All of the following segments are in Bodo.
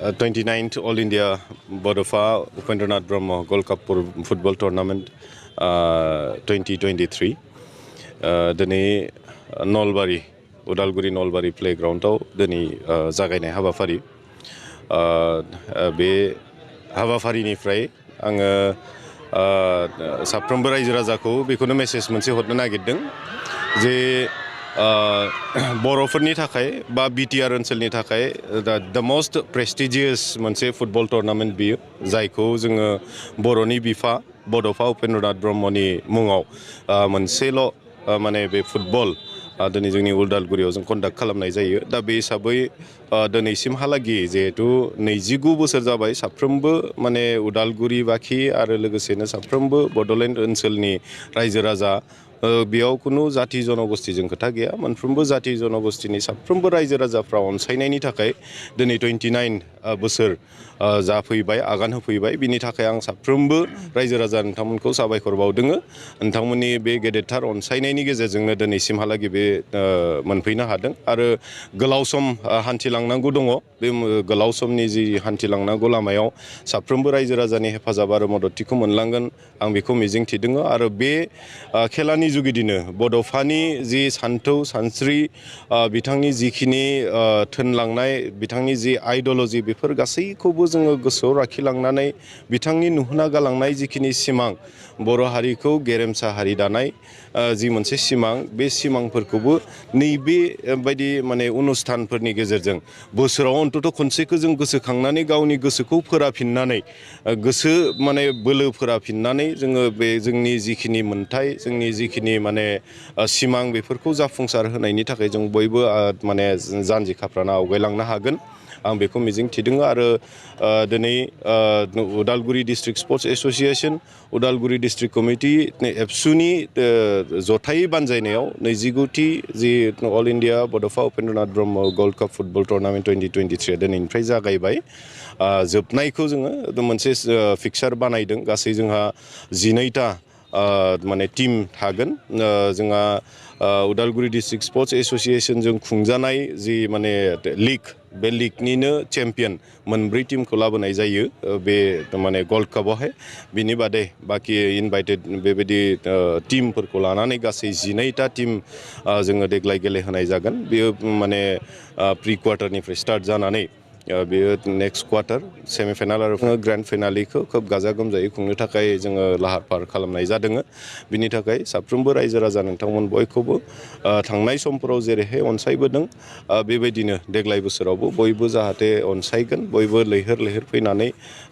29th All India बड'फर Upendranath Brahma gold cup football tournament 2023 दिनै नलबारि उदालगुरि नलबारि प्लेग्राउन्डआव दिनै जागायनाय हाबाफारि बे हाबाफारिनिफ्राय आङो साफ्रोमबो रायजो राजाखौ बेखौनो मेसेज मोनसे हरनो नागिरदों जे बर'फोरनि थाखाय बा बिटिआर ओनसोलनि थाखाय द मोस्ट प्रेस्टिजियास मोनसे फुटबल टुर्नामेंट बियो जायखौ जोङो बर'नि बिफा बड'फा उपेन्द्रनाथ ब्रह्मनि मुङाव मोनसेल' माने बे फुटबल दिनै जोंनि उदालगुरियाव जों कन्डाक्ट खालामनाय जायो दा बे हिसाबै दिनैसिमहालागि जिहेतु 29 बोसोर जाबाय साफ्रोमबो माने उदालगुरिबाखि आरो लोगोसेनो साफ्रोमबो बड'लेण्ड ओनसोलनि रायजो राजा बेयाव खुनु जाति जनगोष्ठीजों खोथा गैया मोनफ्रोमबो जाति जनगोष्ठीनि साफ्रोमबो रायजो राजाफ्रा अनसायनायनि थाखाय दिनै 29 बोसोर जाफैबाय आगान होफैबाय बिनि थाखाय आं साफ्रोमबो रायजो राजा नोंथांमोनखौ साबायखर बावदों नोंथांमोननि बे गेदेरथार अनसायनायनि गेजेरजोंनो दिनैसिमहालागि बे मोनफैनो हादों आरो गोलाव सम हान्थिलांनांगौ दङ बे गोलाव समनि जि हान्थिलांनांगौ लामायाव साफ्रोमबो रायजो राजानि हेफाजाब आरो मददथिखौ मोनलांगोन आं बेखौ मिजिंथिदों आरो बे खेलानि जुगिदिनो बड'फानि जि सान्थौ सानस्रि बिथांनि जिखिनि थोनलांनाय बिथांनि जि आइडिय'ल'जि बेफोर गासैखौबो जोङो गोसोआव लाखिलांनानै बिथांनि नुहोना गालांनाय जिखिनि सिमां बर' हारिखौ गेरेमसा हारि दानाय जि मोनसे सिमां बे सिमांफोरखौबो नैबे बायदि माने अनुस्थानफोरनि गेजेरजों बोसोराव अन्तत खनसेखौ जों गोसोखांनानै गावनि गोसोखौ फोराफिननानै गोसो माने बोलो फोराफिननानै जोङो बे जोंनि जिखिनि मोन्थाय जोंनि जिखिनि माने सिमां बेफोरखौ जाफुंसार होनायनि थाखाय जों बयबो माने जानजि खाफ्राना आवगायलांनो हागोन आं बेखौ मिजिंथिदों आरो दिनै Udalguri district sports association Udalguri district committee एबसुनि जथायै बानजायनायाव 29थि जि अल इन्डिया बड'फा Upendranath Brahma gold cup football tournament 2023 दिनैनिफ्राय जागायबाय जोबनायखौ जोङो मोनसे फिक्सार बानायदों गासै जोंहा 12टा माने टीम थागोन जोंहा उदालगुरि डिस्ट्रिक्ट स्पर्ट्स एस'सिएशनजों खुंजानाय जि माने लीग बे लीगनिनो चेम्पियन मोनब्रै टीमखौ लाबोनाय जायो बे माने गोल्ड कापआवहाय बिनि बादै बाखि इनभाइटेड बेबायदि टीमफोरखौ लानानै गासै 12टा टीम जोङो देग्लाय गेलेहोनाय जागोन बेयो माने प्रि क्वार्टारनिफ्राय स्टार्ट जानानै बेयो नेक्स्ट क्वार्टार सेमिफाइनाल आरो ग्रेन्ड फाइनालिखौ खोब गाजा गोमजायै खुंनो थाखाय जोङो लाहार फाहार खालामनाय जादों बिनि थाखाय साफ्रोमबो रायजो राजा नोंथांमोन बयखौबो थांनाय समफोराव जेरैहाय अनसायबोदों बेबायदिनो देग्लाय बोसोरावबो बयबो जाहाथे अनसायगोन बयबो लैहोर लैहोर फैनानै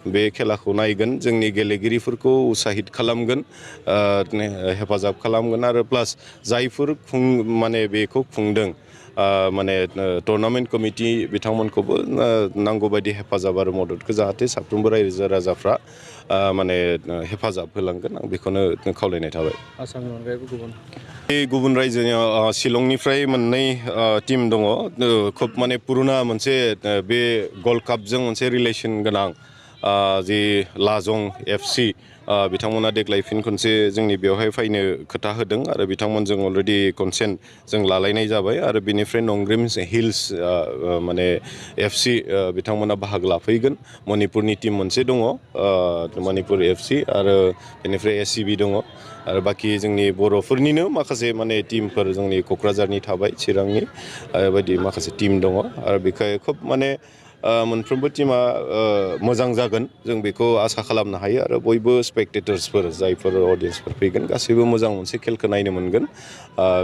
बे खेलाखौ नायगोन जोंनि गेलेगिरिफोरखौ उत्साहित खालामगोन हेफाजाब खालामगोन आरो प्लास जायफोर माने बेखौ खुंदों माने टुर्नामेंट कमिटि बिथांमोनखौबो नांगौ बायदि हेफाजाब आरो मददखौ जाहाथे साफ्रोमबो रायजो राजाफ्रा माने हेफाजाब होलांगोन आं बेखौनो खावलायनाय थाबाय आसामनि अनगायैबो गुबुन रायजोनि शिलंनिफ्राय मोननै टीम दङ खोब माने पुरुना मोनसे बे गोल्ड कापजों मोनसे रिलेसन गोनां जि लाजं एफसि बिथांमोना देग्लाय फिन खनसे जोंनि बेवहाय फैनो खोथा होदों आरो बिथांमोनजों अलरेडि कनसेन्ट जों लालायनाय जाबाय आरो बेनिफ्राय नंग्रिम हिल्स माने एफसि बिथांमोना बाहागो लाफैगोन मणिपुरनि टीम मोनसे दङ मणिपुर एफसि आरो बेनिफ्राय एससिबि दङ आरो बाखि जोंनि बर'फोरनिनो माखासे माने टीमफोर जोंनि क'क्राझारनि थाबाय चिरांनि बायदि माखासे टीम दङ आरो बेखाय खोब माने मोनफ्रोमबो टीमा मोजां जागोन जों बेखौ आसा खालामनो हायो आरो बयबो स्पेक्टेटर्सफोर जायफोर अडियेन्सफोर फैगोन गासैबो मोजां मोनसे खेलखौ नायनो मोनगोन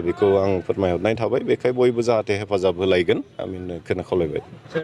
बेखौ आं फोरमायहरनाय थाबाय बेखाय बयबो जाहाथे हेफाजाब होलायगोन आं बेखौनो खावलायबाय